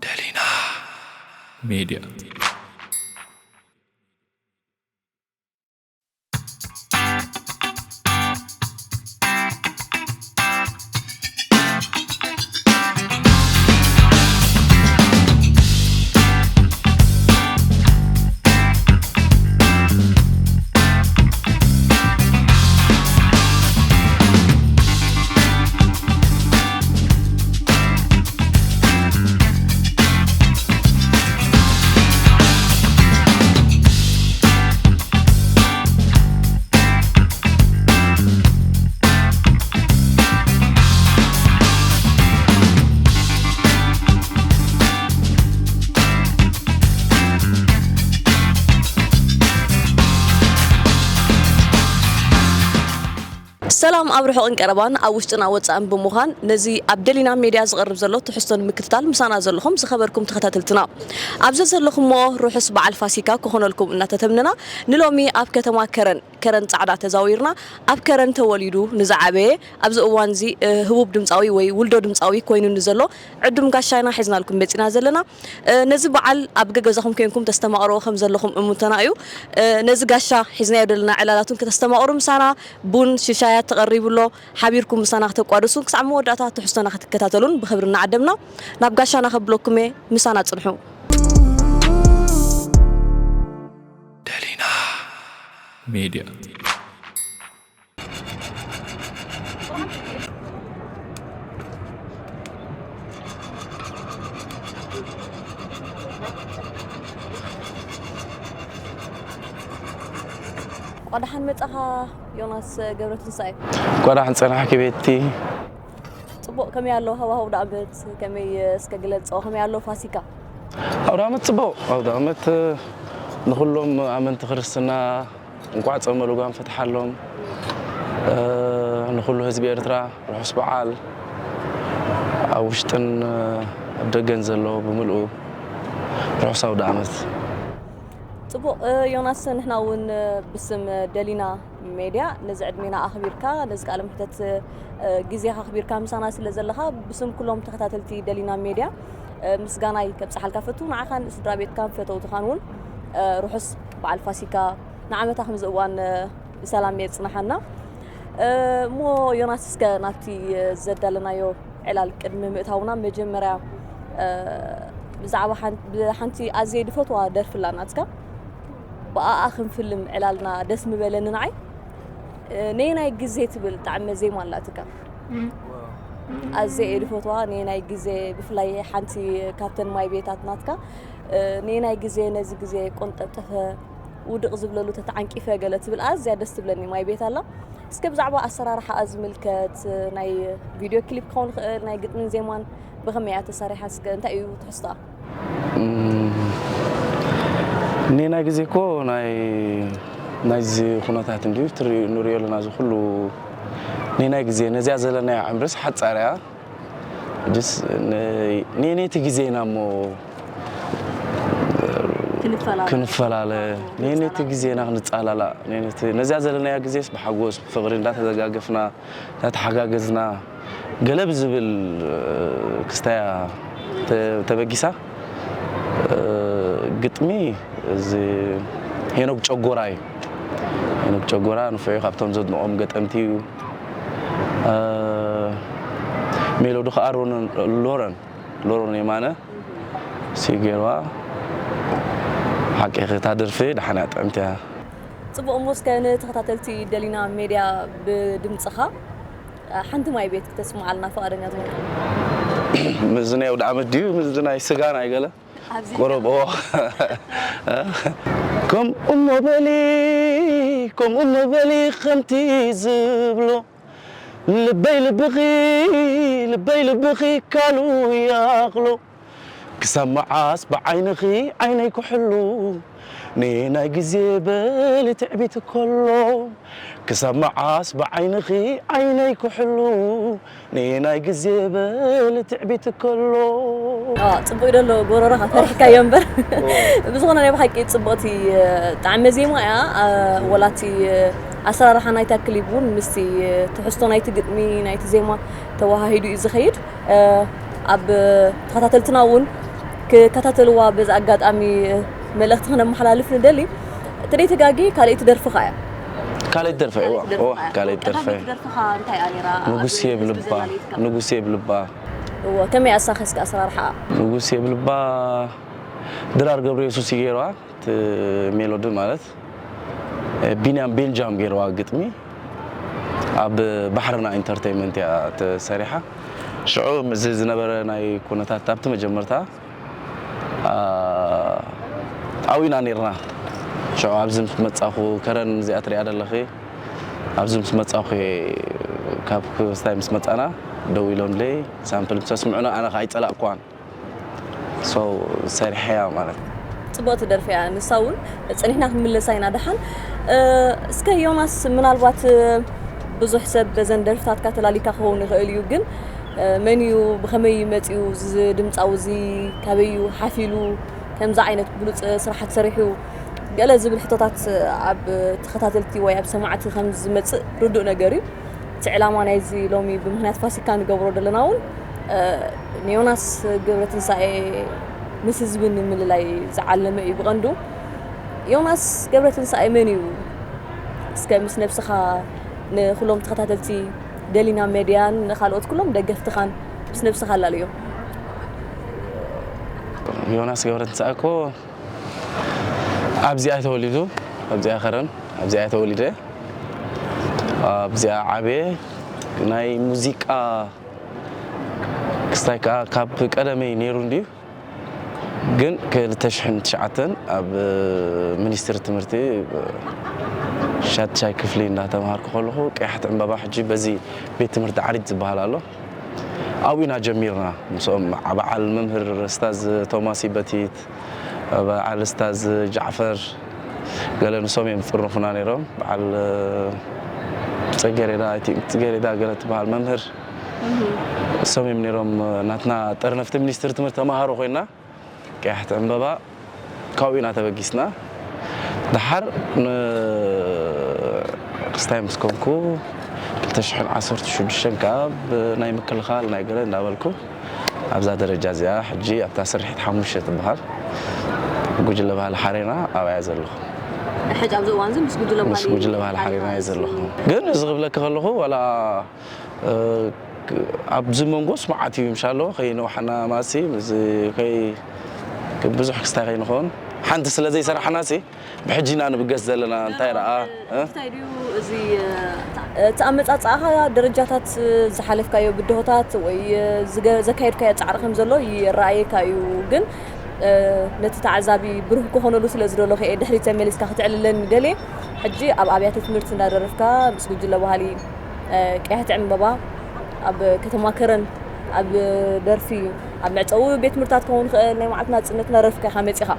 ደሊና ሜድያ። ሰላም ኣብ ርሑቕን ቀረባን፣ ኣብ ውሽጥን ኣብ ወጻእን ብምዃን ነዚ ኣብ ደሊና ሜድያ ዝቐርብ ዘሎ ትሕዝቶ ንምክትታል ምሳና ዘለኹም ዝኸበርኩም ተኸታተልትና፣ ኣብ ዘዘለኹምዎ ርሑስ በዓል ፋሲካ ክኾነልኩም እናተተምነና፣ ንሎሚ ኣብ ከተማ ከረን፣ ከረን ጻዕዳ ተዛዊርና፣ ኣብ ከረን ተወሊዱ ንዝዓበየ፣ ኣብዚ እዋን እዚ፣ እ፣ ህቡብ ድምጻዊ ወይ ውልዶ ድምጻዊ ኮይኑ ንዘሎ ዕዱም ጋሻ ኢና ሒዝናልኩም መጺና ዘለና። እ፣ ነዚ በዓል ኣብ ገገዛኹም ኮይንኩም ተስተማቕርዎ ከም ዘለኹም እሙንተና እዩ። እ፣ ነዚ ጋሻ ሒዝናዮ ዘለና ዕላላት እውን ከተስተማቕሩ ምሳና ቡን ሽሻያት ተቐሪቡ ኣሎ። ሓቢርኩም ምሳና ክተቋድሱ ክሳዕ መወዳእታ ትሕዝቶና ክትከታተሉን ብኽብሪ እናዓደምና ናብ ጋሻና ከብለኩም እየ። ምሳና ጽንሑ። ደሊና ሜድያ። እንኳዕ ደሓን መጻኻ ዮናስ ገብረትንሳኤ። እንኳዕ ደሓን ጸናሕኪ ቤቲ። ጽቡቕ፣ ከመይ ኣሎ ሃዋህው ኣውደ ዓመት? ከመይ እስከ ግለጾ? ከመይ ኣሎ ፋሲካ? ኣውደ ዓመት ጽቡቕ። ኣውደ ዓመት ንኹሎም ኣመንቲ ክርስትና እንኳዕ ጾመ ልጓም ፈትሓሎም። እ፣ ንኹሉ ህዝቢ ኤርትራ ርሑስ በዓል፣ ኣብ ውሽጥን ኣብ ደገን ዘሎ ብምልኡ ርሑስ ኣውደ ዓመት። ጽቡቕ፣ እ፣ ዮናስ፣ ንሕና እውን፣ እ፣ ብስም ደሊና ሜድያ ነዚ ዕድሜና ኣኽቢርካ፣ ነዚ ቃለ መሕተት፣ እ፣ ግዜኻ ኣኽቢርካ ምሳና ስለ ዘለኻ፣ ብስም ኩሎም ተኸታተልቲ ደሊና ሜድያ፣ እ፣ ምስጋናይ ከብጽሓልካ ፈቱ። ንዓኻን ስድራ ቤትካን ፈተውትኻን እውን፣ እ፣ ርሑስ በዓል ፋሲካ፣ ንዓመታ ከምዚ እዋን፣ እ፣ ብሰላም የጽንሓና። እ፣ እሞ ዮናስ፣ እስከ ናብቲ፣ እ፣ ዘዳለናዮ ዕላል ቅድሚ ምእታውና፣ መጀመርያ፣ እ፣ ብዛዕባ ሓን-፣ ብሓንቲ ኣዝየ ድፈትዋ ደርፊ ኣላ ናትካ፣ ብኣኣ ክንፍልም ዕላልና ደስ ምበለኒ ንዓይ። እ፣ ነየናይ ግዜ ትብል ጣዕመ ዜማ ኣላትካ። ኣዝየ እየ ድፈትዋ። ነየናይ ግዜ፣ ብፍላይ ሓንቲ ካብተን ማይ ቤታት ናትካ፣ እ፣ ነየናይ ግዜ ነዚ ግዜ ቆንጠጠፈ፣ ውድቕ ዝብለሉ ተተዓንቂፈ ገለ ትብል ኣዝያ ደስ ትብለኒ ማይ ቤት ኣላ። እስከ ብዛዕባ ኣሰራርሓኣ ዝምልከት፣ ናይ ቪድዮ ክሊፕ ክኸውን ይኽእል፣ ናይ ግጥምን ዜማን ብኸመይ እያ ተሰሪሓ? እስከ እንታይ እዩ ትሕዝቶኣ? እም፣ ነናይ ግዜ እኮ ናይ፣ ናይዚ ኩነታት እንድዩ ትሪ-፣ ንሪኦ ኣለና። እዚ ኩሉ ነናይ ግዜ ነዚኣ ዘለናያ ዕምርስ ሓጻር እያ። ጅስ ን-፣ ነነቲ ግዜ ኢና እሞ ክንፈላለ። ክንፈላለ፣ ነነቲ ግዜ ኢና ክንጻላላእ። ነነቲ፣ ነዚኣ ዘለናያ ግዜስ ብሓጎስ፣ ብፍቕሪ እንዳተደጋገፍና፣ እንዳተሓጋገዝና፣ ገለ ብዝብል ክስታያ ተ-፣ ተበጊሳ። ግጥሚ እዚ ሄኖክ ጨጎራ እዩ። ሄኖክ ጨጎራ ንፉዕ እዩ፣ ካብቶም ዘድንቖም ገጠምቲ እዩ። እ፣ ሜሎዲ ከኣ ሮን-፣ ሎረን፣ ሎረን የማነ ሲ ገይርዋ። ሓቂ እታ ደርፊ ደሓን እያ፣ ጥዕምቲ እያ። ጽቡቕ እሞ፣ እስከ ንተኸታተልቲ ደሊና ሜድያ ብድምጽኻ ሓንቲ ማይ ቤት ክተስምዓልና ፍቓደኛ ትኾን? ምስዚ ናይ ኣውደ ዓመት ድዩ? ምስዚ ናይ ስጋ ናይ ገለ? ኣብዚ ቆረብ፣ ኦ። ከምኡ እሞ በሊ፣ ከምኡ እሞ በሊ፣ ከምቲ ዝብሎ፣ ልበይ ልብኺ፣ ልበይ ልብኺ ካሉ ይኣኽሎ። ክሳብ መዓስ ብዓይንኺ ዓይነይ ክሕሉ፣ ንናይ ግዜ በሊ ትዕቢት ከሎ። ክሳብ መዓስ ብዓይንኺ ዓይነይ ክሕሉ፣ ንናይ ግዜ በሊ ትዕቢት ከሎ። ጽቡቅ ደሎ ጎረሮኻ ፈሪሕካዮ እምበር። ብዝኾነ ናይ ብሓቂ ጽቡቕቲ ጣዕመ ዜማ እያ። ወላቲ ኣሰራርሓ ናይታ ክሊፕ እውን ምስቲ ትሕዝቶ ናይቲ ግጥሚ ናይቲ ዜማ ተወሃሂዱ እዩ ዝኸይድ። ኣብ ተኸታተልትና እውን ክከታተልዋ በዚ ኣጋጣሚ መልእኽቲ ክነመሓላልፍ ንደሊ። ተደይተጋጊ ካልኣይቲ ደርፍኻ እያ። ካልኣይቲ ደርፈ እዋ እዋ ካልኣይቲ ደርፈ። ደርፍኻ እንታይ እያ ነይራ? ንጉስ የብልባ ንጉስ የብልባ። እዎ ከመይ ኣሳኸስካ ኣሰራርሓ? ንጉስ የብልባ ድራር ገብረ የሱስ ይገይረዋ እቲ ሜሎዲ ማለት ቢንያም ቤልጃም ገይረዋ ግጥሚ። ኣብ ባሕርና ኢንተርቴይንመንት እያ ተሰሪሓ። ሽዑ እዚ ዝነበረ ናይ ኩነታት ኣብቲ መጀመርታ ኣብኡ ኢና ነይርና። ሽዑ ኣብዚ ምስ መጻኹ ከረን እዚኣ ትሪኣ ዘለኺ ኣብዚ ምስ መጻኹ ካብ ክስታይ ምስ መጻና ደው ኢሎምለይ ሳምፕል ምስ ኣስምዑና ኣነ ከዓ ኣይጸላእኳን። ሰው ሰሪሐያ ማለት ጽቡቕቲ ደርፊ እያ። ንሳ እውን ጸኒሕና ክንምለሳ ኢና ደሓን። እስከ ዮናስ ምናልባት ብዙሕ ሰብ በዘን ደርፍታትካ ተላሊካ ክኸውን ይኽእል እዩ ግን መን እዩ ብኸመይ መፂኡ እዚ ድምፃዊ እዚ ካበይ እዩ ሓፊሉ ከምዚ ዓይነት ብሉፅ ስራሓት ሰሪሑ ገለ ዝብል ሕቶታት ኣብ ተኸታተልቲ ወይ ኣብ ሰማዕቲ ከም ዝመፅእ ርዱእ ነገር እዩ። እቲ ዕላማ ናይዚ ሎሚ ብምኽንያት ፋሲካ ንገብሮ ዘለና እውን ንዮናስ ገብረትንሳኤ ምስ ህዝቢ ንምልላይ ዝዓለመ እዩ ብቐንዱ። ዮናስ ገብረትንሳኤ መን እዩ? እስከ ምስ ነብስኻ ንኩሎም ተኸታተልቲ ደሊና ሜድያን ንኻልኦት ኩሎም ደገፍትኻን ምስ ነብስኻ ኣላለዮም። ዮናስ ገብረትንሳኤ እኮ ኣብዚኣ ተወሊዱ ኣብዚኣ ከረን ኣብዚኣ ተወሊደ ኣብዚኣ ዓብየ ናይ ሙዚቃ ክስታይ ከዓ ካብ ቀደመይ ነይሩ እንድዩ ግን ክልተ ሽሕን ትሽዓተን ኣብ ሚኒስትሪ ትምህርቲ ሻድሻይ ክፍሊ እንዳተምሃርኩ ከለኹ ቀያሕቲ ዕምበባ ሕጂ በዚ ቤት ትምህርቲ ዓሪት ዝበሃል ኣሎ ኣብኡ ኢና ጀሚርና ምስኦም በዓል መምህር ስታዝ ቶማስ ይበቲት በዓል ስታዝ ጃዕፈር ገለ ንሶም እዮም ዝፅርፉና ነይሮም በዓል ፅጌሬዳ I think ፅጌሬዳ ገለ ትበሃል መምህር እሶም እዮም ነይሮም ናትና ጠርነፍቲ ሚኒስትሪ ትምህርቲ ተማሃሮ ኮይና ቀያሕቲ ዕምበባ ካብኡ ኢና ተበጊስና ደሓር ክስታይ ምስ ኮንኩ ክልተ ሽሕን ዓሰርተ ሽዱሽተን ከዓ ብናይ ምክልኻል ናይ ገለ እንዳበልኩ ኣብዛ ደረጃ እዚኣ ሕጂ ኣብታ ስርሒት ሓሙሽተ ትበሃል ጉጅለ ባህሊ ሓሬና ኣብያ ዘለኹ። ሕጂ ኣብዚ እዋን እዚ ምስ ጉጅለ ምስ ጉጅለ ባህሊ ሓሬና እየ ዘለኹ። ግን እዚ ክብለኪ ከለኹ ዋላ ኣብዚ መንጎስ መዓት እዩ ምሻሎ ከይነውሓና ማሲ ብዙሕ ክስታይ ከይንኸውን ሓንቲ ስለ ዘይሰራሕና ሲ ብሕጂ ኢና ንብገስ ዘለና እንታይ ረኣ እቲ ኣመፃፅኣኻ ደረጃታት ዝሓለፍካዮ ብድሆታት ወይ ዘካየድካዮ ፃዕሪ ከም ዘሎ ይረኣየካ እዩ ግን ነቲ ተዓዛቢ ብሩህ ክኾነሉ ስለ ዝደለኹ እየ ድሕሪት ተመሊስካ ክትዕልለኒ ደልየ ሕጂ ኣብ ኣብያተ ትምህርቲ እንዳደረፍካ ምስ ጉጅለ ባህሊ ቀያሕቲ ዕምበባ ኣብ ከተማ ከረን ኣብ ደርፊ ኣብ መዕፀዊ ቤት ትምህርታት ክኸውን ይኽእል ናይ መዓልቲ ናፅነት እናደረፍካ ኢኻ መፂኻ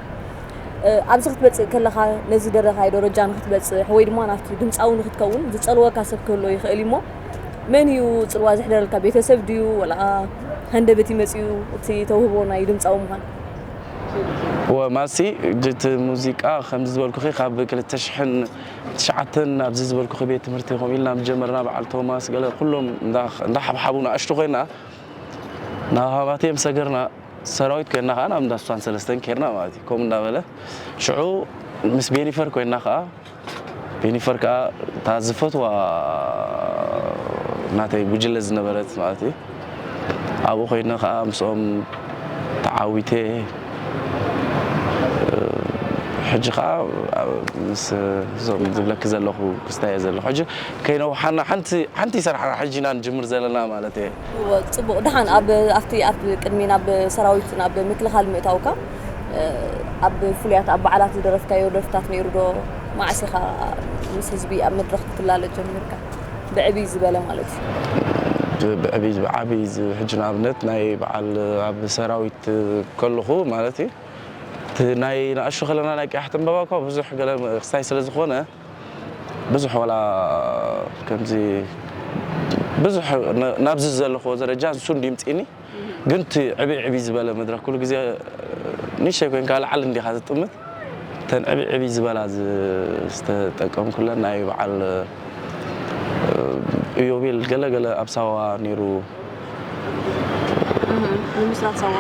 ኣብዚ ክትበፅእ ከለኻ ነዚ ደረኻይ ደረጃ ንክትበፅሕ ወይ ድማ ናብቲ ድምፃዊ ንክትከውን ዝፀልወካ ሰብ ክህሎ ይኽእል እሞ መን እዩ ፅልዋ ዘሕደረልካ ቤተሰብ ድዩ ወላ ሃንደበት ይመፅዩ እቲ ተውህቦ ናይ ድምፃዊ ምዃን ወማሲ ጅት ሙዚቃ ከምዚ ዝበልኩኺ ካብ ክልተ ሽሕን ትሽዓተን ኣብዚ ዝበልኩኺ ቤት ትምህርቲ ከምኡ ኢልና ምስ ጀመርና በዓል ቶማስ ገለ ኩሎም እንዳሓብሓቡ ንኣሽቱ ኮይና ናብ ሃባቴ ምስ ሰገርና ሰራዊት ኮይና ከዓ ናብ እንዳ ሱሳን ሰለስተን ከይርና ማለት እዩ ከምኡ እንዳበለ ሽዑ ምስ ቤኒፈር ኮይና ከዓ ቤኒፈር ከዓ እታ ዝፈትዋ ናተይ ጉጅለ ዝነበረት ማለት እዩ ኣብኡ ኮይነ ከዓ ምስኦም ተዓዊተ ሕጂ ከዓ ምስ እዞም ዝብለኪ ዘለኹ ክስታይ እየ ዘለኹ ሕጂ ከይነውሓና ሓንቲ ሓንቲ ይሰርሓና ሕጂ ኢና ንጅምር ዘለና ማለት እየ ጽቡቕ ድሓን ኣብ ኣብቲ ኣብ ቅድሚ ናብ ሰራዊት ናብ ምክልኻል ምእታውካ ኣብ ፍሉያት ኣብ በዓላት ዝደረፍካዮ ደርፍታት ነይሩ ዶ መዓስ ኢኻ ምስ ህዝቢ ኣብ መድረኽ ክትላለ ጀሚርካ ብዕብይ ዝበለ ማለት እዩ ብዕብይ ብዓብይ ዝ- ሕጂ ንኣብነት ናይ በዓል ኣብ ሰራዊት ከለኹ ማለት እዩ፣ እቲ ናይ ንኣሽቱ ከለና ናይ ቀያሕቲ ዕምባባ እኳ ብዙሕ ገለ ክስታይ ስለ ዝኾነ ብዙሕ ዋላ ከምዚ ብዙሕ ን- ናብዚ ዘለኽዎ ደረጃ ንሱ እንዲምፅኒ። ግን እቲ ዕብይ ዕብይ ዝበለ መድረክ ኩሉ ግዜ ንእሽተይ ኮይንካ ላዕሊ እንዲኻ ዝጥምት። እተን ዕብይ ዕብይ ዝበላ ዝ- ዝተጠቀምኩለን ናይ በዓል እዮቤል ገለገለ ኣብ ሳዋ ነይሩ። ንምስራት ሳዋ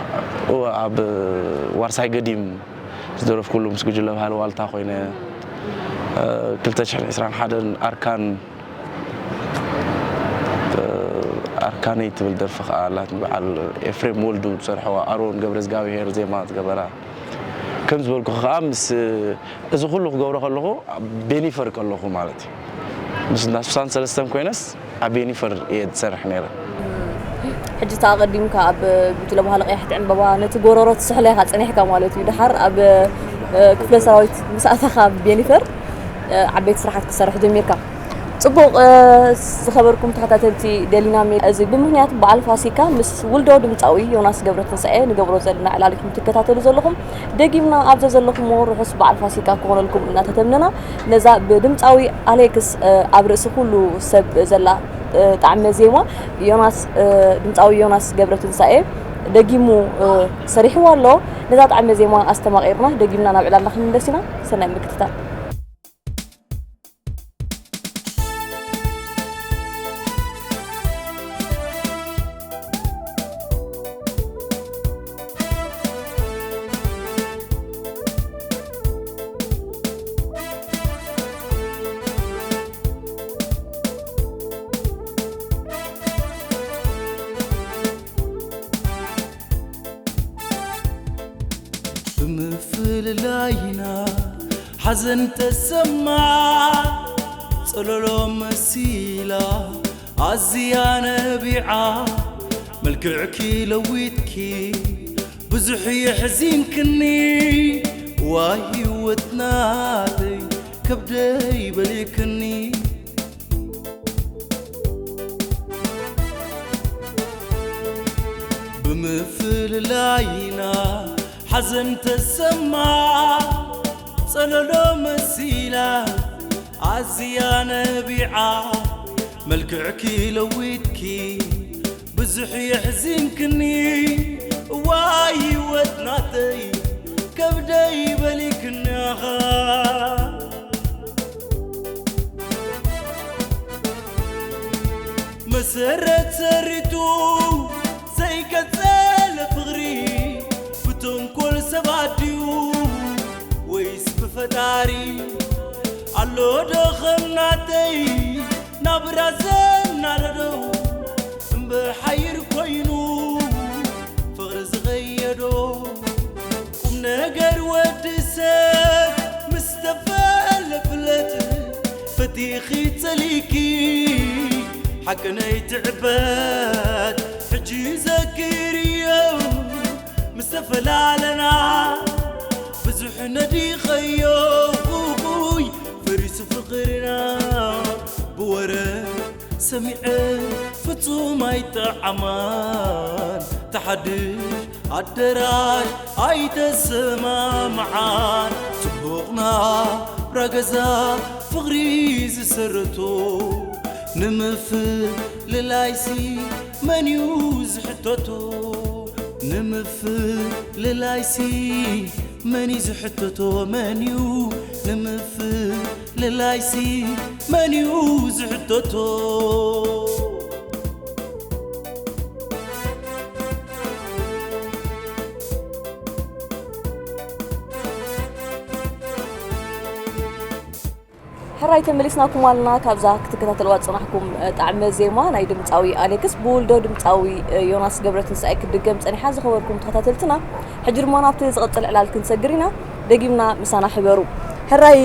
እወ፣ ኣብ ዋርሳይ ገዲም ዝደረፍኩሉ ምስ ጉጅለ ባህሊ ዋልታ ኮይነ፣ ክልተ ሽሕን ዕስራን ሓደን ኣርካን ኣርካነይ ትብል ደርፊ ከዓ ኣላት። በዓል ኤፍሬም ወልዱ ዝሰርሐዋ፣ ኣሮን ገብረዝጋብሄር ዜማ ዝገበራ። ከም ዝበልኩ ከዓ ምስ እዚ ኩሉ ክገብሮ ከለኹ ኣብ ቤኒፈር ከለኹ ማለት እዩ። ምስ እንዳ ሱሳን ሰለስተን ኮይነስ ኣብ ቤኒፈር እየ ዝሰርሕ ነይረ። ሕጂ ተኣቐዲምካ ኣብ ጉጅለ ባህሊ ቀያሕቲ ዕምበባ ነቲ ጎረሮ ትስሕሎ ኢኻ ጸኒሕካ ማለት እዩ። ድሓር ኣብ ክፍለ ሰራዊት ምስ ኣተኻ ኣብ ቤኒፈር ዓበይቲ ስራሓት ክትሰርሕ ጀሚርካ። ጽቡቕ። ዝኸበርኩም ተኸታተልቲ ደሊና ሜድያ፣ እዚ ብምኽንያት በዓል ፋሲካ ምስ ውልዶ ድምፃዊ ዮናስ ገብረትንሳኤ ንገብሮ ዘለና ዕላል ኢኹም ትከታተሉ ዘለኹም። ደጊምና ኣብ ዘዘለኹምዎ ርሑስ በዓል ፋሲካ ክኾነልኩም እናተተምነና፣ ነዛ ብድምፃዊ ኣሌክስ ኣብ ርእሲ ኩሉ ሰብ ዘላ ጣዕመ ዜማ ዮናስ፣ ድምፃዊ ዮናስ ገብረትንሳኤ ደጊሙ ሰሪሕዋ ኣሎ። ነዛ ጣዕመ ዜማ ኣስተማቒርና ደጊምና ናብ ዕላልና ክንምለስ ኢና። ሰናይ ምክትታል። ብምፍልላይና ሓዘን ተሰማ ጸለሎ መሲላ ኣዝያ ነቢዓ መልክዕኪ ለዊጥኪ ብዙሕ የሕዚንክኒ ዋ ህይወት ናተይ ከብደይ በሊክኒ ብምፍልላይና ሓዘን ተሰማ ጸለሎ መሲላ ኣዝያ ነቢዓ መልክዕኪ ለዊጥኪ ብዙሕ የሕዚንክኒ እዋይ ህይወት ናተይ ከብደይ በሊክኒ ኣኻ መሰረት ሰሪቱ ዘይቀጸለ ፍቕሪ ብተንኮል ሰባት ድዩ ወይስ ብፈጣሪ ኣሎ ዶ ኸም ናተይ ናብራ ዘናደዶ እምብሓይር ኮይኑ ፍቕሪ ዝኸየዶ ቁም ነገር ወዲ ሰብ ምስ ተፈለፍለት ፈቲኺ ጸሊኪ ሓቂ ናይ ትዕበት ሕጂ ዘኪርዮ ምስ ተፈላለና ብዙሕ ነዲኸዮ ኡይ ፈሪሱ ፍቕርና ብወረ ሰሚዐ ፍጹም ኣይጠዓማን ተሓድሽ ኣደራሽ ኣይተሰማምዓን ጽቡቕና ብራገዛ ፍቕሪ ዝሰረቶ ንምፍልላይሲ መን እዩ ዝሕተቶ ንምፍልላይሲ መን እዩ ዝሕተቶ መን እዩ ንምፍልላይሲ መን እዩ ዝሕተቶ ሕራይ ተመሊስናኩም ኣለና። ካብዛ ክትከታተልዋ ዝጸናሕኩም ጣዕመ ዜማ ናይ ድምፃዊ ኣሌክስ ብውልዶ ድምፃዊ ዮናስ ገብረትንሳኤ ክትድገም ጸኒሓ። ዝኸበርኩም ተኸታተልትና ሕጂ ድማ ናብቲ ዝቕጽል ዕላል ክንሰግር ኢና። ደጊምና ምሳና ሕበሩ። ሕራይ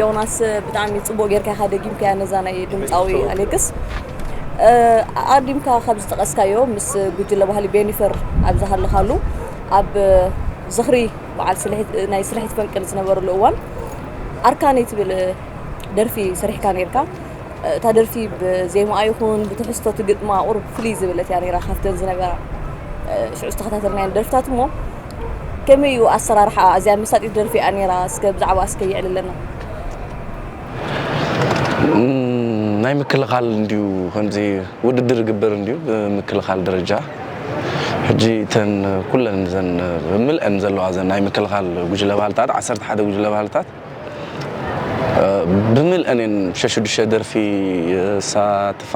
ዮናስ፣ ብጣዕሚ ጽቡቕ ጌርካ ኢኻ ደጊምካያ ነዛ ናይ ድምፃዊ ኣሌክስ። ኣቐዲምካ ካብ ዝጠቐስካዮ ምስ ጉጅለ ባህሊ ቤኒፈር ኣብ ዝሃለኻሉ ኣብ ዝኽሪ በዓል ናይ ስርሒት ፈንቅል ዝነበረሉ እዋን ኣርካነይ ትብል ደርፊ ሰሪሕካ ነይርካ። እታ ደርፊ ብዜማኣ ይኹን ብትሕዝቶ እቲ ግጥማ ቁሩብ ፍልይ ዝበለት እያ ነይራ ካብተን ዝነበራ ሽዑ ዝተኸታተልናየን ደርፍታት። እሞ ከመይ እዩ ኣሰራርሓ እዚኣ መሳጢት ደርፊ እያ ነይራ? እስከ ብዛዕባ እስከ የዕልለና። ናይ ምክልኻል እንዲዩ ከምዚ ውድድር ይግበር እንዲዩ ብምክልኻል ደረጃ። ሕጂ እተን ኩለን ዘን ብምልአን ዘለዋ ዘን ናይ ምክልኻል ጉጅለ ባህልታት ዓሰርተ ሓደ ጉጅለ ባህልታት ብምልአን እየን ሸሽዱሽተ ደርፊ ሳትፋ።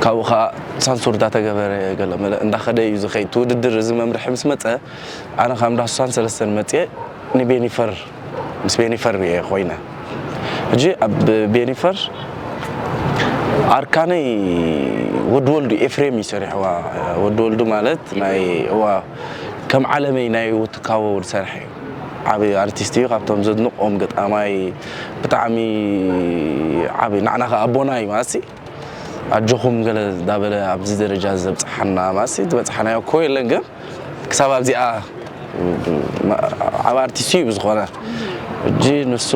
ካብኡ ከዓ ሳንሱር እንዳተገበረ ገለ መለ እንዳኸደ እዩ ዝኸይድ እቲ ውድድር። እዚ መምርሒ ምስ መፀ ኣነ ካብ እንዳ ሱሳን ሰለስተን መፅየ ንቤኒፈር ምስ ቤኒፈር እየ ኮይነ። ሕጂ ኣብ ቤኒፈር ኣርካነይ ወዲ ወልዱ ኤፍሬም እዩ ሰሪሕዋ። ወዲ ወልዱ ማለት ናይ እዋ ከም ዓለመይ ናይ ውትካቦ ዝሰርሐ እዩ። ዓብዪ ኣርቲስት እዩ። ካብቶም ዘድንቆም ገጣማይ ብጣዕሚ ዓብዪ ናዕና ከ ኣቦና እዩ ማለት ኣጆኹም ገለ እንዳበለ ኣብዚ ደረጃ ዘብፅሓና ማለት ዝበፅሓናዮ እኮ የለን ግን ክሳብ ኣብዚኣ ዓብ ኣርቲስት እዩ ብዝኾነ እጂ ንሱ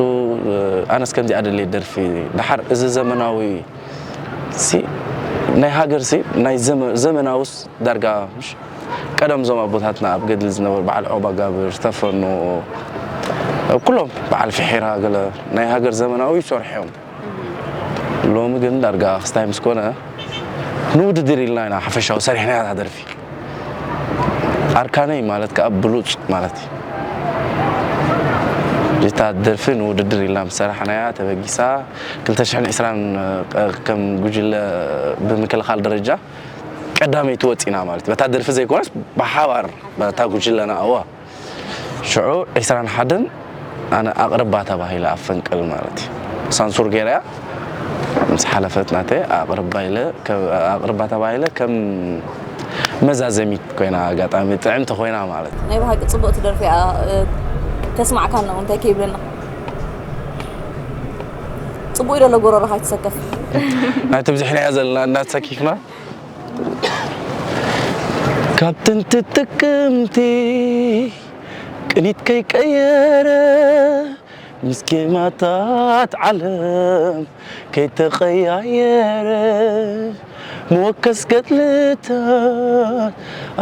ኣነስ ከምዚኣ ደልየ ደርፊ ድሓር እዚ ዘመናዊ ሲ ናይ ሃገር ሲ ናይ ዘመናውስ ዳርጋ ምሽ ቀደም እዞም ኣቦታትና ኣብ ገድሊ ዝነበሩ በዓል ዖባ ጋብር ዝተፈኑ ኩሎም በዓል ፍሒራ ገለ ናይ ሃገር ዘመናዊ ይሰርሑ እዮም። ሎሚ ግን ዳርጋ ክስታይ ምስ ኮነ ንውድድር ኢልና ኢና ሓፈሻዊ ሰሪሕናያ እታ ደርፊ። ኣርካነይ ማለት ከዓ ብሉፅ ማለት እዩ። እታ ደርፊ ንውድድር ኢልና ምስ ሰራሕናያ ተበጊሳ ክልተ ሽሕን ዕስራን ከም ጉጅለ ብምክልኻል ደረጃ ቀዳመይቲ ወፂና ማለት እዩ። በታ ደርፊ ዘይኮነስ ብሓባር በታ ጉጅለና እዋ ሽዑ ዕስራን ሓደን ኣነ ኣቕርባ ተባሂለ ኣብ ፈንቅል ማለት እዩ ሳንሱር ገይረያ ምስ ሓለፈት ናተ ኣቕርባ ኢለ ኣቕርባ ተባሂለ ከም መዛዘሚት ኮይና ኣጋጣሚ ጥዕምቲ ኮይና ማለት እዩ። ናይ ብሓቂ ፅቡቅ ትደርፊ እያ። ተስማዕካና እውን እንታይ ከይብለና። ፅቡቅ እዩ ደሎ ጎረሮኻ ይትሰከፍ። ናይ ትብዝሕናያ ዘለና እናተሰኪፍና ካብ ጥንቲ ጥቅምቲ ቅኒት ከይቀየረ ምስ ጌማታት ዓለም ከይተቐያየረ መወከስ ገድልታት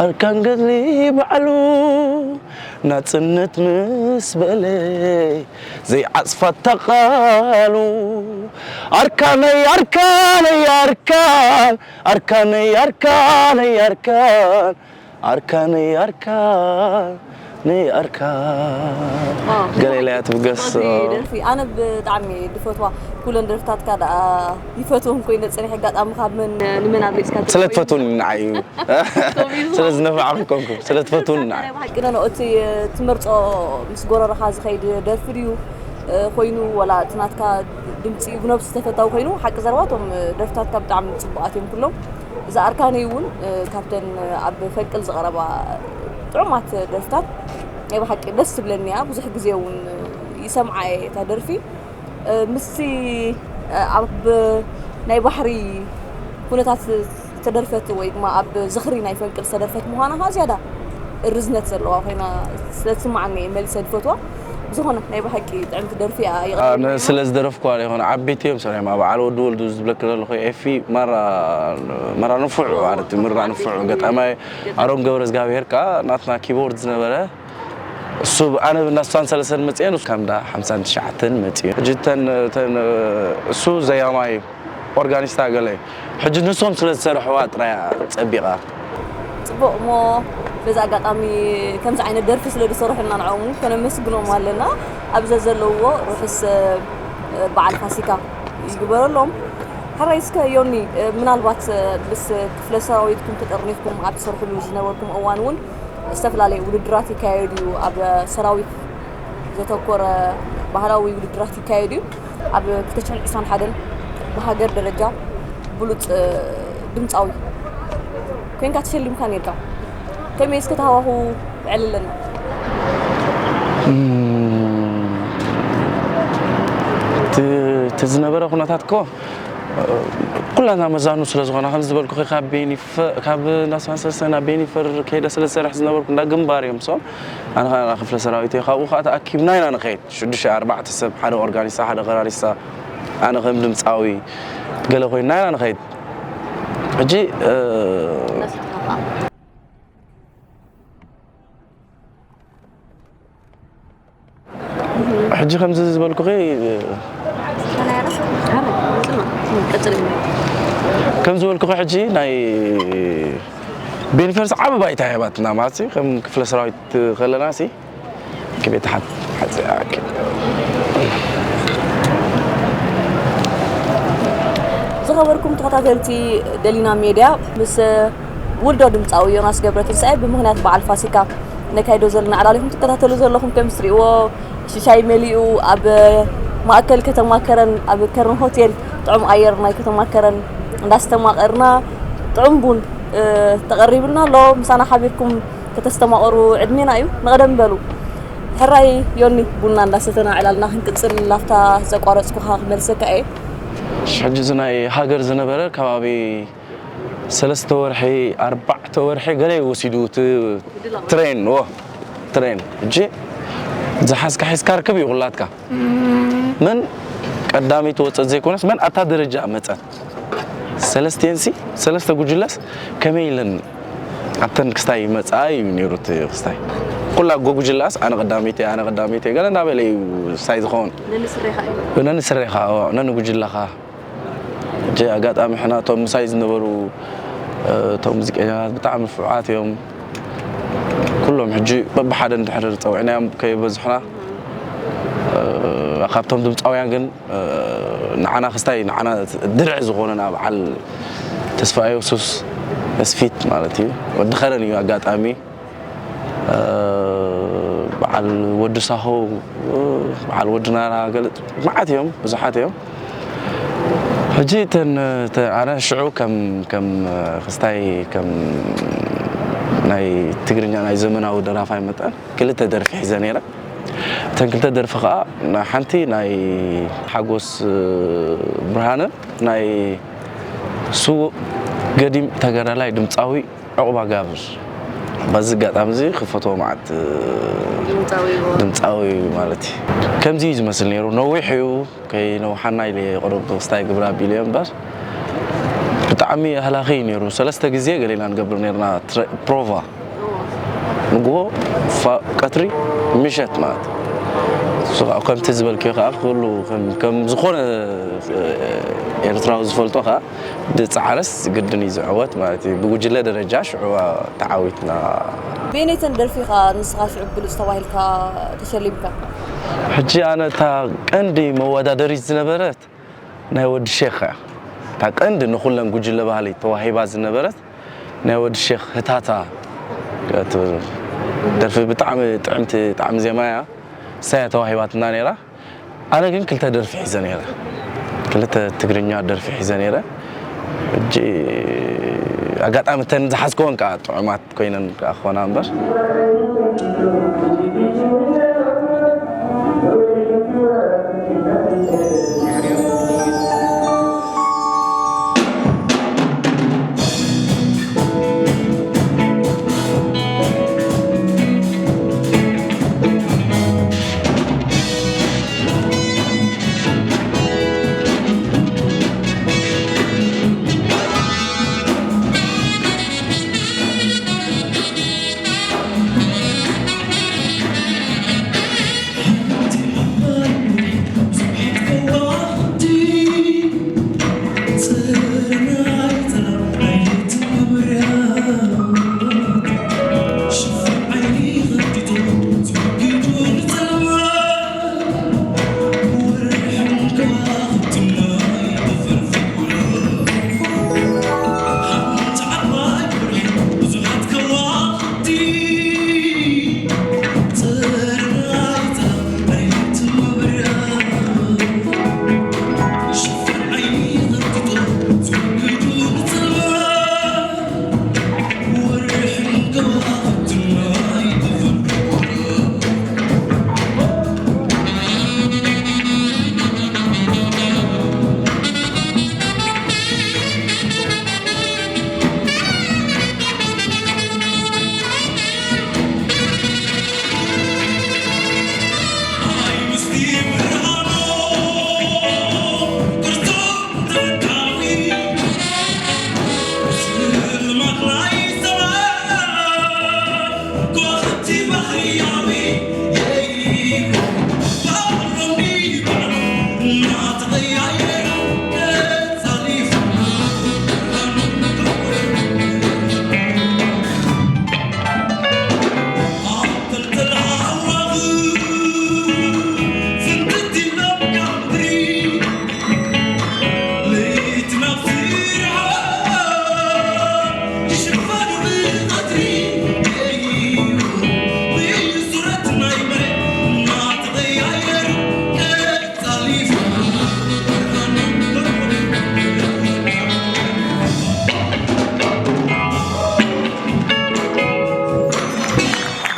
ኣርካን ገድሊ ባዕሉ ናጽነት ምስ በለ ዘይዓጽፋ ተቓሉ ኣርካነይ ኣርካነይ ኣርካን ኣርካነይ ኣርካነይ ኣርካን ኣርካነይ ኣርካነይ ኣርካን ገለ ኢላያ ትብገስ። ኣነ ብጣዕሚ ድፈትዋ ኩለን ደርፍታትካ ደኣ ይፈትወን ኮይነ ፀኒሐ ኣጋጣሚ ካብ መን ንመን ኣብሊፅካ ስለ ትፈትውኒ ንዓይ እዩ ስለ ዝነፋዕኹ ኮንኩ ስለ ትፈትውኒ ንዓይ። ብሓቂ ኖ እቲ ትመርፆ ምስ ጎረረኻ ዝኸይድ ደርፊ ድዩ ኮይኑ ወላ እቲ ናትካ ድምፂ ብነብሱ ተፈታዊ ኮይኑ ሓቂ ዘረባ እቶም ደርፍታትካ ብጣዕሚ ፅቡቃት እዮም ኩሎም። እዛ ኣርካነይ እውን ካብተን ኣብ ፈንቅል ዝቐረባ ጥዑማት ደርፍታት ናይ ብሓቂ ደስ ትብለኒ እያ። ብዙሕ ግዜ እውን ይሰምዓ እየ እታ ደርፊ ምስቲ ኣብ ናይ ባሕሪ ኩነታት ዝተደርፈት ወይ ድማ ኣብ ዝኽሪ ናይ ፈንቅል ዝተደርፈት ምዃና ከዓ ዝያዳ ርዝነት ዘለዋ ኮይና ስለ ትስምዓኒ እየ መሊሰ ዝፈትዋ። ብዝኾነ ናይ ብሓቂ ጥዕምቲ ደርፊ እያ። ኣነ ስለ ዝደረፍኩዋ ይኾነ ዓበይቲ እዮም ሰሪሖም ኣብ በዓል ወዲ ወልዱ ዝብለኪ ዘለኹ ኤፊ ማራ ማራ ንፉዕ ማለት ምራ ንፉዕ ገጣማይ ኣሮን ገብረ እግዚኣብሔር ከዓ ናትና ኪቦርድ ዝነበረ እሱ ኣነ ብናስታን ሰለሰን መፅኤ ንሱ ካብ እንዳ ሓምሳን ትሽዓተን መፅኡ ሕጂ እተን እሱ ዘያማይ ኦርጋኒስታ ገለ ሕጂ ንሶም ስለ ዝሰርሕዋ ጥራያ ፀቢቓ። ፅቡቕ እሞ በዚ ኣጋጣሚ ከምዚ ዓይነት ደርፊ ስለ ዝሰርሑልና ንዕኦም እውን ከነመስግኖም ኣለና። ኣብ ዘዘለውዎ ርሑስ በዓል ፋሲካ ይግበረሎም። ሕራይ እስከ ዮኒ ምናልባት ምስ ክፍለ ሰራዊትኩም ተጠርኒፍኩም ኣብ ትሰርሕሉ ዝነበርኩም እዋን እውን ዝተፈላለየ ውድድራት ይካየድ እዩ። ኣብ ሰራዊት ዘተኮረ ባህላዊ ውድድራት ይካየድ እዩ። ኣብ ክልተ ሽሕን ዕስራን ሓደን ብሃገር ደረጃ ብሉፅ ድምፃዊ ኮይንካ ተሸሊምካ ነርካ። ከመይ እስከ ተሃዋኹ ዕልለና። እቲ ዝነበረ ኩነታት ኮ ኩላና መዛኑ ስለ ዝኾና ከም ዝበልኩ ካብ ቤኒፈ ካብ ናስፋን ሰለስተ ናብ ቤኒፈር ከይደ ስለ ዝሰርሕ ዝነበርኩ እንዳ ግንባር እዮም ሶም ኣነ ከዓ ክፍለ ሰራዊት እየ ካብኡ ከዓ ተኣኪብና ኢና ንኸይድ ሽዱሽተ ኣርባዕተ ሰብ ሓደ ኦርጋኒስታ ሓደ ኸራሪስታ ኣነ ከም ድምፃዊ ገለ ኮይና ኢና ንኸይድ። ሕጂ ሕጂ ከምዚ ዝበልኩኺ ከም ዝበልኩኺ ሕጂ ናይ ቤኒፈርስ ዓቢ ባይታ ሂባትና ማለት ከም ክፍለ ሰራዊት ከለና ሲ ክቤት ሓጽ ዝኸበርኩም ተኸታተልቲ ደሊና ሜድያ ምስ ውልዶ ድምፃዊ ዮናስ ገብረትንሳኤ ብምኽንያት በዓል ፋሲካ ነካይዶ ዘለና ዕላል ኢኹም ትከታተሉ ዘለኹም ከም ትሪእዎ ሽሻይ መሊኡ ኣብ ማእከል ከተማ ከረን ኣብ ከረን ሆቴል ጥዑም ኣየር ናይ ከተማ ከረን እንዳስተማቐርና ጥዑም ቡን ተቐሪብልና ኣሎ። ምሳና ሓቢርኩም ከተስተማቐሩ ዕድሜና እዩ። ንቐደም በሉ። ሕራይ ዮኒ ቡና እንዳሰተና ዕላልና ክንቅጽል ላፍታ ዘቋረጽኩኻ ክመልሰካ እየ። ሕጂ እዚ ናይ ሃገር ዝነበረ ከባቢ ሰለስተ ወርሒ ኣርባዕተ ወርሒ ገለ ወሲዱ እቲ ትሬን ዎ ትሬን እጂ ዝሓዝካ ሒዝካ ርክብ ይኹላትካ መን ቀዳመይቲ ወፀት ዘይኮነስ መን ኣታ ደረጃ መፀት ሰለስቴንሲ ሰለስተ ጉጅለስ ከመይ ኢለን ኣብተን ክስታይ ይመፃ እዩ ነይሩ እቲ ክስታይ ኩላ ጎ ጉጅላስ ኣነ ቀዳመይቲ ኣነ ቀዳመይቲ ገለ እንዳበለ እዩ ክስታይ ዝኸውን ነንስሬኻ ነንጉጅላኻ ሕጂ ኣጋጣሚ ሕና እቶም ምሳይ ዝነበሩ እቶም ሙዚቀኛታት ብጣዕሚ ፍዑዓት እዮም ኩሎም ሕጂ በብሓደ እንድሕር ፀውዕናዮም ከይበዝሑና ካብቶም ድምፃውያን ግን ንዓና ክስታይ ንዓና ድርዕ ዝኾነና በዓል ተስፋ የሱስ ተስፊት ማለት እዩ ወዲ ኸረን እዩ ኣጋጣሚ በዓል ወዲ ሳሆ በዓል ወዲ ናራ ገለ መዓት እዮም ብዙሓት እዮም ሕጂ እተን ኣነ ሽዑ ከም ከም ክስታይ ከም ናይ ትግርኛ ናይ ዘመናዊ ደራፋይ መጠን ክልተ ደርፊ ሒዘ ነይረ እተን ክልተ ደርፊ ከዓ ሓንቲ ናይ ሓጎስ ብርሃነ ናይ ስዉእ ገዲም ተጋዳላይ ድምፃዊ ዑቕባ ጋብር በዚ ኣጋጣሚ እዚ ክፈትዎ መዓት ድምፃዊ ማለት እዩ ከምዚ እዩ ዝመስል ነይሩ ነዊሕ እዩ ከይነውሓና ኢለ የቕርብ ክስታይ ግብር ኣቢለ እምበር ብጣዕሚ ኣህላኺ እዩ ነይሩ ሰለስተ ግዜ ገሌና ንገብር ነርና ፕሮቫ ንግሆ ቀትሪ ምሸት ማለት ከምቲ ዝበልክዮ ከዓ ኩሉ ከም ዝኾነ ኤርትራዊ ዝፈልጦ ከዓ ድፃዕረስ ግድን እዩ ዝዕወት ማለት እዩ ብጉጅለ ደረጃ ሽዑ ተዓዊትና በየነይተን ደርፊ ኢኻ ንስኻ ሽዑ ብሉፅ ተባሂልካ ተሸሊምካ ሕጂ ኣነ እታ ቀንዲ መወዳደሪት ዝነበረት ናይ ወዲ ሼኽ እያ እታ ቀንዲ ንኩለን ጉጅለ ባህሊ ተዋሂባ ዝነበረት ናይ ወዲ ሼኽ ህታታ ትብል ደርፊ ብጣዕሚ ጥዕምቲ ጣዕሚ ዜማ እያ እሳያ ተዋሂባትና ነይራ ኣነ ግን ክልተ ደርፊ ሒዘ ነይረ ክልተ ትግርኛ ደርፊ ሒዘ ነይረ እጂ ኣጋጣሚ ተን ዝሓዝከወን ከዓ ጥዑማት ኮይነን ከዓ ክኾና እምበር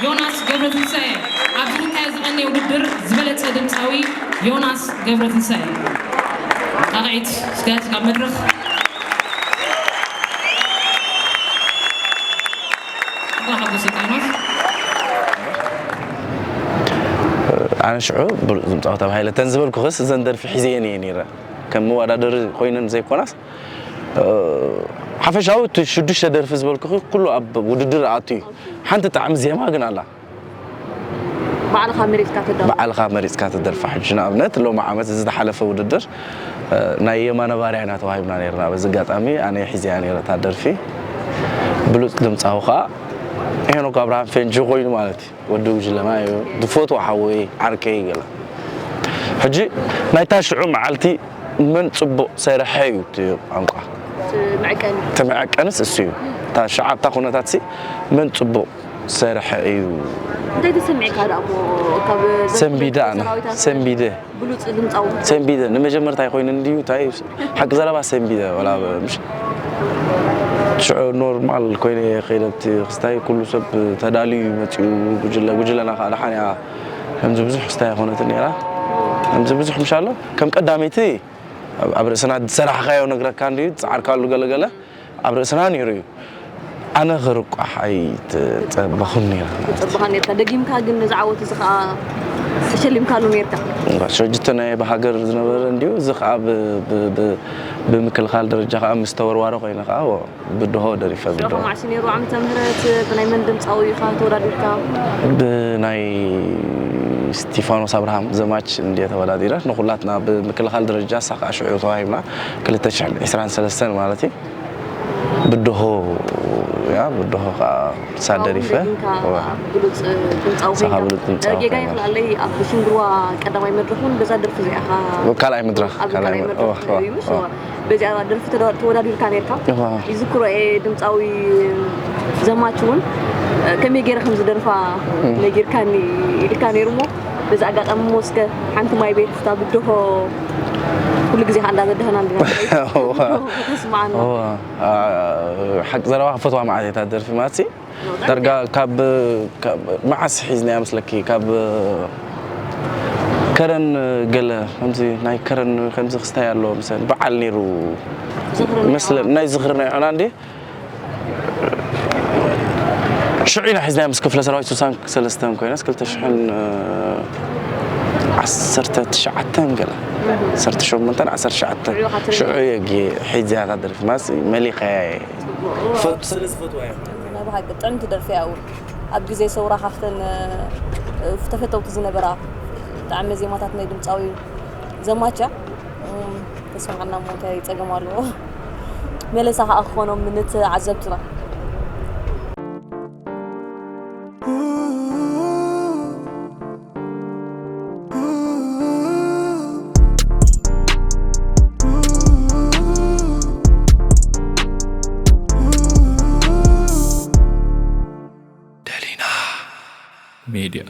ዮናስ ገብረትንሳኤ። ኣብዚ ዝካየድ ዝቐነየ ውድድር ዝበለጸ ድምጻዊ ዮናስ ገብረትንሳኤ። ጣቕዒት እስከ ካብ መድረኽ። እንኳን ሓጎሰካ ዮናስ። ኣነ ሽዑ ብሉጽ ድምጻዊ ተባሂለ እተን ዝበልኩኽስ እዘን ደርፊ ሒዘየን እየ ነይረ። ከም መወዳደሪ ኮይነን ዘይኮናስ፣ እ፣ ሓፈሻዊ እቲ ሽዱሽተ ደርፊ ዝበልኩኺ ኩሉ ኣብ ውድድር ኣትዩ እዩ። ሓንቲ ጣዕሚ ዜማ ግን ኣላ። ባዕልኻ መሪጽካ ተዳሉ። ባዕልኻ መሪጽካ ትደርፋ። ሕጂ ንኣብነት ሎሚ ዓመት እዚ ዝሓለፈ ውድድር፣ እ፣ ናይ የማነ ባርያ ኢና ተዋሂብና ነይርና። በዚ ኣጋጣሚ ኣነ ሒዘያ ነይረ እታ ደርፊ። ብሉጽ ድምጻዊ ኸኣ ሄኖክ ኣብርሃም ፌንጂ ኮይኑ ማለት እዩ። ወዲ ጉጅለና እዩ። ዝፈትዎ ሓወይ፣ ዓርከይ ገለ። ሕጂ ናይታ ሽዑ መዓልቲ መን ጽቡቕ ሰርሐ እዩ እቲ ቋንቋ። እቲ መዐቀኒ። እቲ መዐቀንስ እሱ እዩ። እታ ሸዓብታ ኩነታትሲ መን ጽቡቕ ሰርሐ እዩ። እንታይ ተሰሚዕካ ደኣ እሞ ካብ ዘ-፣ ሰንቢደ ኣነ፣ ሰራዊታት ሰንቢደ። ብሉጽ ድምጻዊ። ሰንቢደ። ንመጀመርታይ ኮይኑ እንድዩ፣ እንታይ ሓቂ ዘረባ ሰንቢደ፣ ወላ ብ-፣ ምሽ-፣ ሽዑ ኖርማል ኮይነ እየ ከይደ ኣብቲ ክስታይ፣ ኩሉ ሰብ ተዳልዩ እዩ መጺኡ፣ ጉጅለ፣ ጉጅለና ከኣ ደሓን እያ። ከምዚ ብዙሕ ክስታይ ኣይኮነትን ነይራ። ከምዚ ብዙሕ ምሻሎ፣ ከም ቀዳመይቲ ኣብ፣ ኣብ ርእስና ዝሰራሕካዮ ነግረካ እንድዩ፣ ዝጸዓርካሉ ገለገለ፣ ኣብ ርእስና ነይሩ እዩ። ኣነ ክርቋሕ ኣይተጸበኹን ነይረ። ተጸበኻ ነርካ። ደጊምካ ግን ነዚ ዓወት እዚ ኸኣ ተሸሊምካሉ ነርካ። እምባ ሸጅተ ናይ ብሃገር ዝነበረ እንድዩ፣ እዚ ኸኣ ብ-፣ ብ-፣ ብ-፣ ብምክልኻል ደረጃ ኸኣ ምስ ተወርዋሪ ኮይነ ኸኣ፣ ወ-፣ ብድሆ ደሪፈ፣ ሽዑ ብድሆ። ኸ መዓስ ነይሩ ዓመተ ምህረት? ብናይ መን ድምጻዊ ኢኻ ተወዳዲርካ? ብናይ ስቲፋኖስ ኣብርሃም ዘማች እንድየ ተወዳዲረ። ንኹላትና ብምክልኻል ደረጃ እሳ ኸኣ ሽዑ ተዋሂብና፣ ክልተ ሽሕን ዕስራን ሰለስተን ማለት እዩ። ብድሆ፣ ያ፣ ብድሆ ኸኣ ንሳ ካብኡ ደሪፈ። ደጊምካ ዋ። ብሉጽ ድምጻዊ ሳኻ ኮይንካ። ብሉጽ ድምጻዊ ጌጋ ኮይና። ይኽልኣለይ፣ ኣብ ሽንግርዋ ቀዳማይ መድረኽ እውን በዛ ደርፊ እዚኣ ኢኻ ካልኣይ መድረኽ፣ ኣብ ካልኣይ ካልኣይ መ-፣ መድረኽ ዋ፣ ዋ፣ እዩ፣ ምስ ዋ። በዚኣ ደርፊ ተዳ-፣ ተወዳዲርካ ነርካ። ዋ። ይዝክሮ እየ፣ ድምጻዊ ዘማች እውን ከመይ ገይረ ከም ዝደርፋ እም። ነጊርካኒ ኢልካ ነይሩ እሞ፣ በዚ ኣጋጣሚ እሞ እስከ ሓንቲ ማይ ቤት እታ ብድሆ ኩሉ ግዜ ከኣ እንዳበደህና እንድና ዋ። ተስማዓና። ዋ። ኣ፣ ሓቂ ዘረባ ክፈትዋ መዓት እየ እታ ደርፊ ማለት ሲ። ዳርጋ ካብ፣ ካብ መዓስ ሒዝናያ መስለኪ? ካብ ከረን ገለ ከምዚ ናይ ከረን ከምዚ ክስታይ ኣለዎ ምሰን በዓል ነይሩ ዝኽሪ ናይ መስለ-፣ ናይ ዝኽሪ ናይ ዑና እንዴ? ሽዑ ኢና ሒዝናያ ምስ ክፍለ ሰራዊት ስሳን ሰለስተን ኮይናስ ክልተ ሽሕን ዓሰርተ ትሽዓተን ገለ፣ ዓሰርተ ሸሞንተን ዓሰርተ ትሽዓተን ሽዑ እየ ግ-፣ ሒዝያ እታ ደርፊ ማስ መሊኸያ እየ። ፈ-፣ ስለ ዝፈትዋ እየ። ናይ ብሓቂ ጥዕምቲ ደርፊ እያ እውን። ኣብ ግዜ ሰውራ ካብተን፣ እ፣ ተፈተውቲ ዝነበራ ጣዕመ ዜማታት ናይ ድምጻዊ ዘማች እያ። እም፣ ተስምዓና እሞ እንታይ ጸገም ኣለዎ? መለሳ ከኣ ክኾኖም ንተዓዘብትና። ደሊና ሜድያ።